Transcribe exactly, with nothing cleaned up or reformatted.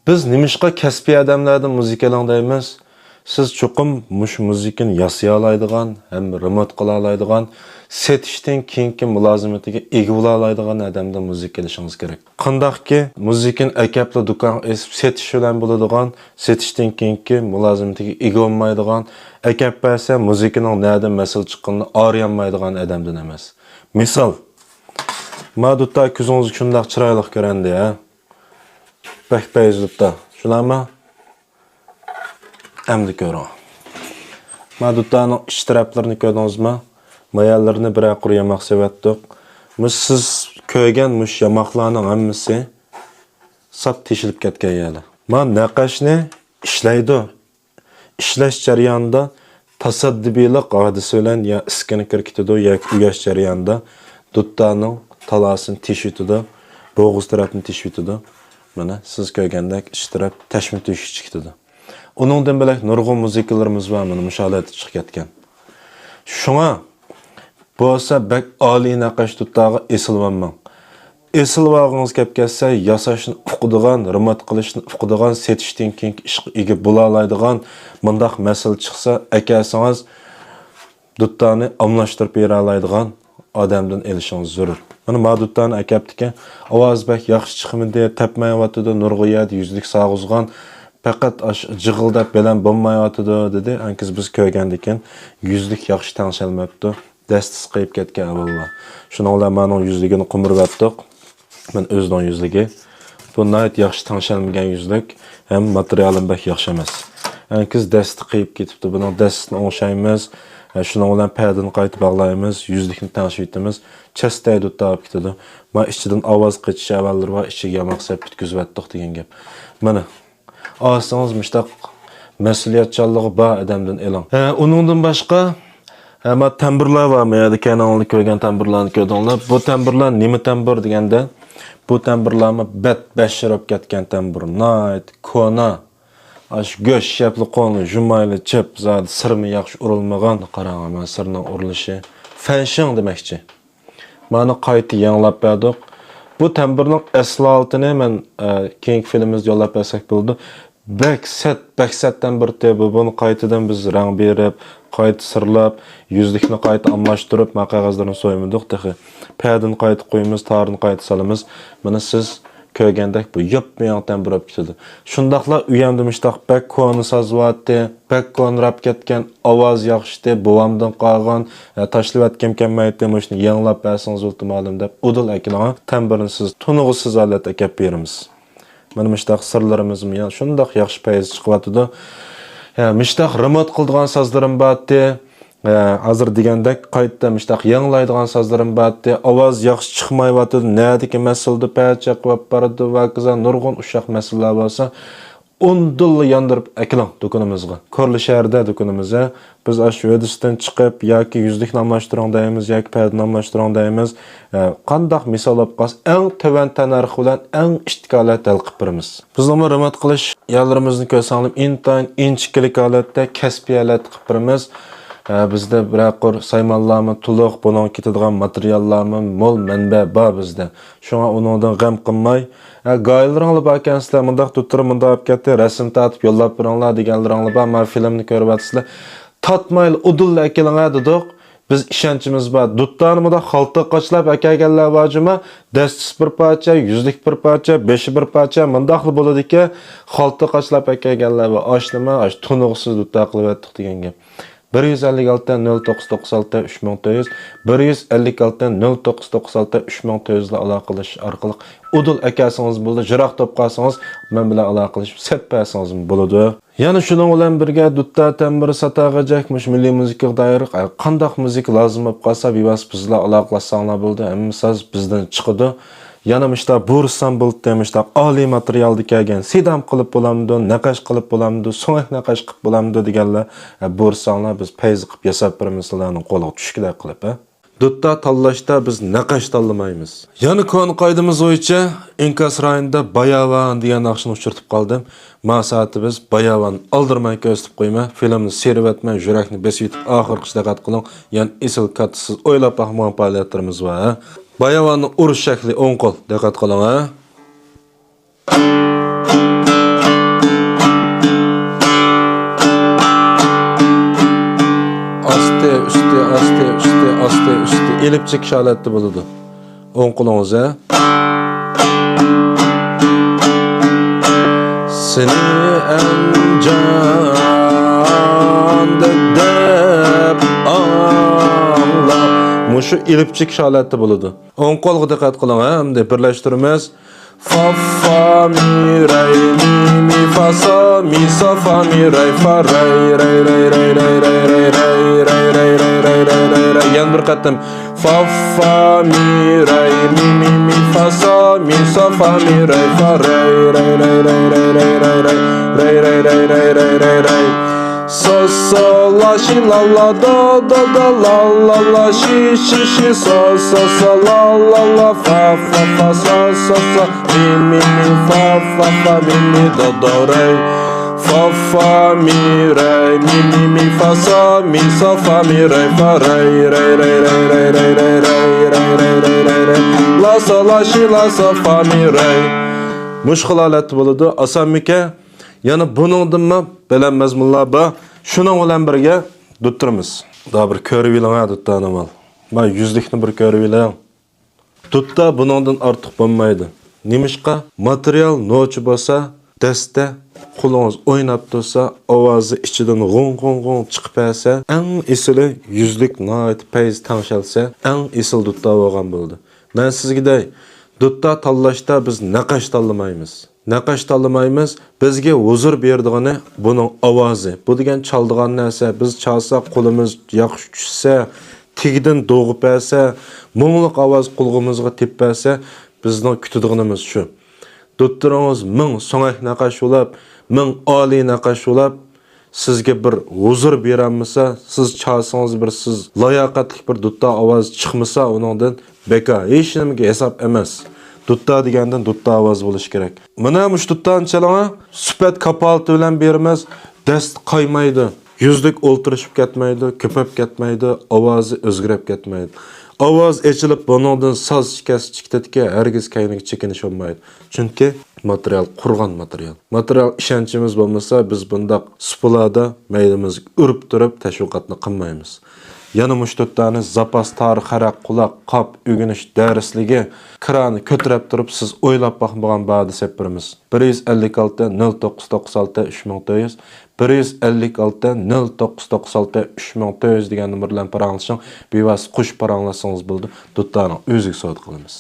بىز نېمىشقا كەسپىي ئادەملەردىن مۇزىكا ئېلىڭ دەيمىز؟ سىز چوقۇم مۇشۇ مۇزىكىنى ياسىيالايدىغان ھەم رېمونت قىلالايدىغان، سېتىشتىن كېيىنكى مۇلازىمىتىگە ئىگە بولالايدىغان ئادەمدىن مۇزىكا ئېلىشىڭىز كېرەك. قانداقكى مۇزىكىنى ئەكەپلا دۇكانغا ئېسىپ سېتىش بىلەن بولىدىغان، سېتىشتىن كېيىنكى مۇلازىمىتىگە ئىگە بولمايدىغان، ئەكەپ بەرسە مۇزىكىنىڭ نەدە مەسىلە چىققىنىنى ئارىيالمايدىغان ئادەمدىن ئەمەس. مىسال، ما دۇتتا كۆزىڭىزگە شۇنداق چىرايلىق كۆرەندى، ھە؟ بەك پەيزى دۇتتا. شۇنداقمۇ؟ ئەمدى كۆرۈڭ. ما دۇتتانىڭ ئىچ تەرەپلىرىنى كۆردىڭىزمۇ؟ ما يەرلىرىنى بىرەر قۇر ياماق سېۋەتتۇق. مۇشۇ سىز كۆرگەن مۇشۇ ياماقلارنىڭ ھەممىسى ساپ تېشىلىپ كەتكەن يەرلەر. ما نەقەشنى ئىشلەيدۇ. ئىشلەش جەريانىدا تاسادىپىيلىق ھادىسە بىلەن يا ئىسكىنە كىرىپ كېتىدۇ ياكى ئۇياش جەريانىدا دۇتتانىڭ تالاسىنى تېشىۋېتىدۇ، بوغۇز تەرەپنى تېشىۋېتىدۇ. مانا سىز كۆرگەندەك ئىچ تەرەپ تەشمە تۆشۈك چىقىپ كېتىدۇ. ئۇنىڭدىن بۆلەك نۇرغۇن مۇزىكىلىرىمىز بار، مانا مۇشۇ ھالەتتە چىقىپ كەتكەن. شۇڭا بولسا بەك ئالىي نەقەش دۇتتاغا ئېسىلىۋالماڭ. ئېسىلىۋالغىڭىز كەپ كەتسە، ياساشنى ئۇقىدىغان، رېمونت قىلىشنى ئۇقىدىغان، سېتىشتىن كېيىنكى ئىشقا ئىگە بولالايدىغان مۇنداق مەسىلە چىقسا، ئەكەلسىڭىز، دۇتتانى ئالماشتۇرۇپ بېرەلايدىغان ئادەمدىن ئېلىشىڭىز زۆرۈر. مانا ما دۇتتانى ئەكەپتىكەن، ئاۋازى بەك ياخشى چىقمىدى، تەپمەيۋاتىدۇ، نۇرغۇن يەردە يۈزلۈك سالغۇزغان، پەقەت ئاش جىغىلداپ بەلەن بولمايۋاتىدۇ، دېدى. ئانكىز بىز كۆرگەندىكىن يۈزلۈك ياخشى تەڭشەلمەپتۇ. دەستىسى قېيىپ كەتكەن ئەھۋال بار. شۇنىڭ بىلەن مانىڭ يۈزلۈكىنى قومۇرۇۋەتتۇق. مەن ئۆزىنىڭ يۈزلۈكى. بۇ ناھايىتى ياخشى تەڭشەلمىگەن يۈزلۈك ھەم ماتېرىيالىمۇ بەك ياخشى ئەمەس. ئەنكىز دەستە قېيىپ كېتىپتۇ. بۇنىڭ دەستىسىنى ئوڭشايمىز. ھە، شۇنىڭ بىلەن پەردىنى قايتا باغلايمىز. يۈزلۈكنى تەڭشىۋېتىمىز. چەستەي دۇتتا بولۇپ كېتىدۇ. ما ئىچىدىن ئاۋاز قېچىش ئەھۋاللىرى بار. ئىچىگە ياماق سېلىپ پۈتكۈزۈۋەتتۇق دېگەن گەپ. مانا. ئالسىڭىز مۇشتاق مەسئۇلىيەتچانلىقى بار ئادەمدىن ئېلىڭ. ھە، ئۇنىڭدىن باشقا، ھە، ما تەمبۇرلار بار، ما يەردە كەينىڭلاردا كۆرگەن تەمبۇرلارنى كۆردۈڭلار. بۇ تەمبۇرلار نېمە تەمبۇر دېگەندە، بۇ تەمبۇرلارمۇ بەت بەشىر بولۇپ كەتكەن تەمبۇر. ناھايىتى كونا. ئاشۇ گۆش شەپلە قولنى جۇمايلى چىپ، زادى سىرمۇ ياخشى ئۇرۇلمىغان. قاراڭ، مانا سىرنىڭ ئۇرۇلۇشى. فەنشىڭ دېمەكچى. مانا قايتا يېڭىلاپ بەردۇق. بۇ تەمبۇرنىڭ ئەسلى ھالىتىنى مەن، ئە، كېيىنكى فىلىمىمىزدە يوللاپ بەرسەك بولىدۇ. بەك سەت، بەك سەت تەمبۇر ئىدى. بۇ، بۇنى قايتىدىن بىز رەڭ بېرىپ، قايتا سىرلاپ، يۈزلۈكنى قايتا ئالماشتۇرۇپ، ما قەغەزلىرىنى سويمىدۇق تېخى. پەردىنى قايتا قويىمىز، تارىنى قايتا سالىمىز. مانا سىز كۆرگەندەك بۇ ياپيېڭى تەمبۇر بولۇپ كېتىدۇ. شۇنداقلا ئۆيەمدە مۇشتاق بەك كونا ساز بارتتى، بەك كونىراپ كەتكەن، ئاۋاز ياخشىتى، بوۋامدىن قالغان، ئە، تاشلىۋەتكۈم كەلمەيتتى، مۇشۇنى يېڭىلاپ بەرسىڭىز بولىدۇ مالىم دەپ ئۇدۇل ئەكېلىڭ، تەمبۇرنى سىز تونۇغۇسىز ھالەتتە ئەكەپ بېرىمىز. مانا مۇشتاق سىرلىرىمىزمۇ يا-، شۇنداق ياخشى پەيز چىقىۋاتىدۇ. ھە، مۇشتاق رېمونت قىلىدىغان سازلىرىم بارتتى. ھە، ھازىر دېگەندەك قايتا مۇشتاق يېڭىلايدىغان سازلىرىم بارتتى. ئاۋاز ياخشى چىقمايۋاتىدۇ. نەدىكى مەسىلىدە پەچەك بولۇپ بارىدۇ ۋە ھاكازا نۇرغۇن ئۇششاق مەسىلىلەر بولسا، ئۇندىنلا ياندۇرۇپ ئەكېلىڭ دۇكىنىمىزغا. كورلا شەھىرىدە دۇكىنىمىز. بىز ئاشۇ ھۆددىسىدىن چىقىپ، ياكى يۈزلۈكنى ئالماشتۇرۇڭ دەيمىز، ياكى پەردىنى ئالماشتۇرۇڭ دەيمىز. ھە، قانداق مىسال بولۇپ قالسا، ئەڭ تۆۋەن تەننەرخ بىلەن ئەڭ ئىتتىك ھالەتتە ھەل قىلىپ بېرىمىز. بىزنىڭمۇ رېمونت قىلىش يەرلىرىمىزنى كۆرسەڭلار، ئىنتايىن ئىنچىكىلىك ھالەتتە، كەسپىي ھالەتتە قىلىپ بېرىمىز. ھە، بىزدە بىرەر قۇر سايمانلارمۇ تولۇق، بۇنىڭغا كېتىدىغان ماتېرىياللارمۇ مول، مەنبە بار بىزدە. شۇڭا ئۇنىڭدىن غەم قىلماي، ھە، گاھىلىرىڭلار باركەن سىلەر، مۇنداق دۇتتۇرۇم مۇنداق بولۇپ كەتتى، رەسىم تارتىپ يوللاپ بېرىڭلار دېگەنلىرىڭلار بار، مانا فىلىمنى كۆرۈۋاتىسىلەر. تارتمايلا ئۇدۇللا ئەكېلىڭە دېدۇق. بىز ئىشەنچىمىز بار. دۇتتانى مۇنداق خالتا قاچىلاپ ئەكەلگەنلەر بار جۇما، دەستىسى بىر پارچە، يۈزلۈك بىر پارچە، بېشى بىر پارچە، مۇنداقلا بولىدىكەن. خالتا قاچىلاپ ئەكەلگەنلەر بار. ئاشۇنىمۇ ئاشۇ تونۇغۇسىز دۇتتا قىلىۋەتتۇق دېگەن گەپ. بىر يۈز ئەللىك ئالتە، نۆل توققۇز توققۇز ئالتە، ئۈچ مىڭ تۆت يۈز، بىر يۈز ئەللىك ئالتە، نۆل توققۇز توققۇز ئالتە، ئۈچ مىڭ تۆت يۈز بىلەن ئالاقىلىشىش ئارقىلىق ئۇدۇل ئەكەلسىڭىز بولىدۇ، يىراق بولۇپ قالسىڭىز مەن بىلەن ئالاقىلىشىپ سېتىپ بەرسىڭىزمۇ بولىدۇ. يەنە شۇنىڭ بىلەن بىرگە دۇتتا تەمبۇر ساتارغىچەك مۇشۇ مىللىي مۇزىكىغا دائىر قانداق مۇزىكا لازىم بولۇپ قالسا بىۋاسىتە بىز بىلەن ئالاقىلاشساڭلار بولىدۇ، ھەممە ساز بىزدىن چىقىدۇ. يەنە مۇشۇنداق بۇرسام بولۇپتۇ، مۇشۇنداق ئالىي ماتېرىيالدا كەلگەن سىدام قىلىپ بولامدۇ، نەقەش قىلىپ بولامدۇ، سۆڭەك نەقەش قىلىپ بولامدۇ دېگەنلەر، ھە، بۇرساڭلار بىز پەيزى قىلىپ ياساپ بېرىمىز سىلەرنىڭ قولىغا چۈشكۈدەك قىلىپ، ھە. دۇتتا تاللاشتا بىز نەقەش تاللىمايمىز. يەنە كونا قائىدىمىز بويىچە ئىنكاس رايونىدا باياۋان دېگەن ناخشىنى ئۇچرىتىپ قالدىم. ما سائەتتە بىز باياۋان ئالدىرىماي كۆرسىتىپ قويىمەن. فىلىمنى سېرىۋەتمەي يۈرەكنى بېسىۋېتىپ ئاخىرقىچە دىققەت قىلىڭ. يەنە ئېسىل كاتتا سىز ئويلاپ باقمىغان پائالىيەتلىرىمىز بار، ھە. باياۋاننىڭ ئۇرۇش شەكلى ئوڭ قول. دىققەت قىلىڭ، ھە. ئېلىپ چېكىش ھالەتتە بولىدۇ. ئوڭ قولىڭىز، ھە؟ سېنى ئەنجاندا دەپ ئاڭلاپ. مۇشۇ ئېلىپ چېكىش ھالەتتە بولىدۇ. ئوڭ قولغا دىققەت قىلىڭ، ھە؟ ئەمدى بىرلەشتۈرىمىز. فا، فا، مى، رەي، مى، مى، فا، سا، مى، سا، فا، مى، رەي، فا، رەي، رەي. يەنە بىر قېتىم. فا، فا، مى، رەي، مى، مى، مى، فا، سا، مى، سا، فا، مى، رەي، فا، رەي، رەي. سا، سا، لا، شى، لا، لا، دا، دا، دا، لا، لا، لا، شى، شى، شى، سا، سا، سا، لا، لا، لا، فا، فا، فا، سا، سا، سا، مى، مى، مى، فا، فا، فا، مى، مى، دا، دا، رەي. فا، فا، مى، رەي، مى، مى، مى، فا، سا، مى، سا، فا، مى، رەي، فا، رەي، رەي. لا، سا، لا، شى، لا، سا، فا، مى، رەي. مۇشۇ خىل ھالەتتە بولىدۇ. ئاسانمىكەن؟ يەنە بۇنىڭدىنمۇ بەلەن مەزمۇنلار بار. شۇنىڭ بىلەن بىرگە دۇتتۇرىمىز. دا بىر كۆرۈۋېلىڭ ھە دۇتتانى مال. ما يۈزلۈكنى بىر كۆرۈۋېلىڭ. دۇتتا بۇنىڭدىن ئارتۇق بولمايدۇ. نېمىشقا؟ ماتېرىيال نوچى بولسا، دەستە قولىڭىز ئويناپ تۇرسا، ئاۋازى ئىچىدىن غوڭ، غوڭ، غوڭ چىقىپ بەرسە، ئەڭ ئېسىلى يۈزلۈك ناھايىتى پەيز تەڭشەلسە، ئەڭ ئېسىل دۇتتا بولغان بولىدۇ. مەن سىزگە دەي، دۇتتا تاللاشتا بىز نەقەش تاللىمايمىز. نەقەش تاللىمايمىز. بىزگە ھۇزۇر بېرىدىغىنى بۇنىڭ ئاۋازى. بۇ دېگەن چالىدىغان نەرسە. بىز چالساق، قولىمىز ياخشى چۈشسە، تېگىدىن دوغۇپ بەرسە، مۇڭلۇق ئاۋاز قۇلىقىمىزغا تېپىپ بەرسە، بىزنىڭ كۈتىدىغىنىمىز شۇ. دۇتتۇرىڭىز مىڭ سۆڭەك نەقەش بولاپ، مىڭ ئالىي نەقەش بولاپ، سىزگە بىر ھۇزۇر بېرەلمىسە، سىز چالسىڭىز بىر سىز لاياقەتلىك بىر دۇتتا ئاۋاز چىقمىسا، ئۇنىڭدىن بىكار، ھېچنېمىگە ھېساب ئەمەس. دۇتتا دېگەندىن دۇتتا ئاۋاز بولۇشى كېرەك. مانا مۇشۇ دۇتتانى چېلىڭا، سۈپەت كاپالىتى بىلەن بېرىمىز، دەست قايمايدۇ، يۈزلۈك ئولتۇرۇشۇپ كەتمەيدۇ، كۆپەپ كەتمەيدۇ، ئاۋازى ئۆزگىرىپ كەتمەيدۇ. ئاۋاز ئېچىلىپ، بۇنىڭدىن ساز شىكەستە چىقىدىكى، ھەرگىز كەينىگە چېكىنىش بولمايدۇ. چۈنكى ماتېرىيال قۇرغان ماتېرىيال. ماتېرىيال ئىشەنچىمىز بولمىسا، بىز بۇنداق سۇپىلاردا مەيدىمىزگە ئۇرۇپ تۇرۇپ تەشۋىقاتنى قىلمايمىز. يەنە مۇشۇ دۇتتانى زاپاس تارىخ، ھەرەق، قۇلاق، قاپ، ئۆگىنىش دەرسلىكى، كىرانى كۆتۈرۈپ تۇرۇپ سىز ئويلاپ باقمىغان باھادا سېلىپ بېرىمىز. بىر يۈز ئەللىك ئالتە، نۆل توققۇز توققۇز ئالتە، ئۈچ مىڭ تۆت يۈز، بىر يۈز ئەللىك ئالتە، نۆل توققۇز توققۇز ئالتە، ئۈچ مىڭ تۆت يۈز دېگەن نومۇر بىلەن پاراڭلىشىڭ، بىۋاسىتە قوشۇپ پاراڭلاشسىڭىز بولىدۇ، دۇتتانىڭ ئۆزىگە سودا قىلىمىز.